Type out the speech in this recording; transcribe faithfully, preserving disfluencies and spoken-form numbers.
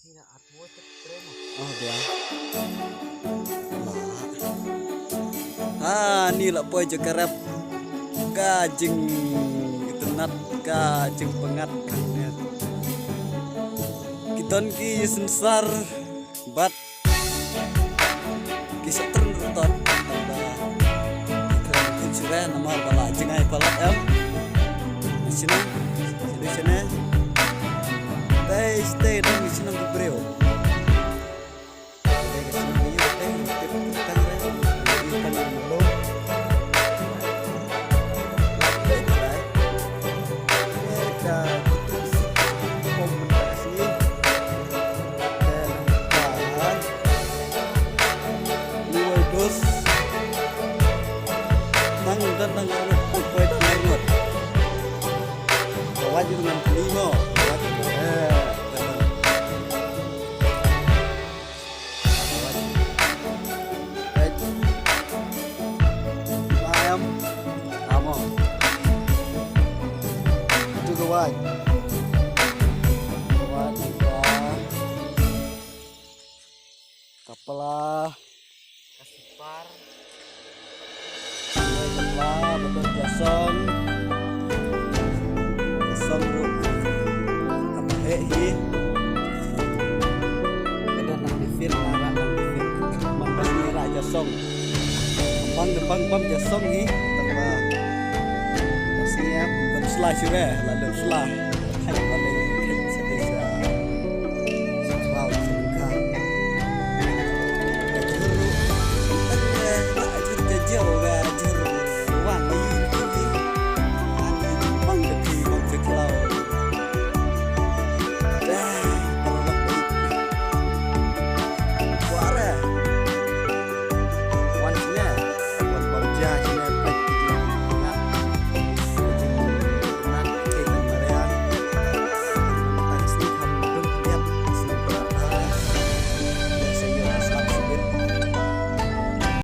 Oh, dia. Lah. Ha, ni la poi jong ka rep. Ka jingitynnat, ka jingpyngngad khang ne. Ki don ki synsar bad ki sa trun rutot. Ba ki kren ki sure namar ba la jngai palat em. Sini, sini, sini. Tei, tei, dong sini, briew. Ayam. Amo. Itu gawat. Gawat juga. Kapala. Kasipar. Wah, betul jasong. Jasong ruh. Kata heh hi. Kada nang difir, nara nang difir. Man pas ni ra jasong. Bang de bang bam jasong hi. Tama. Pas ni ya, bam sla sure, lalu sla. Hai balik.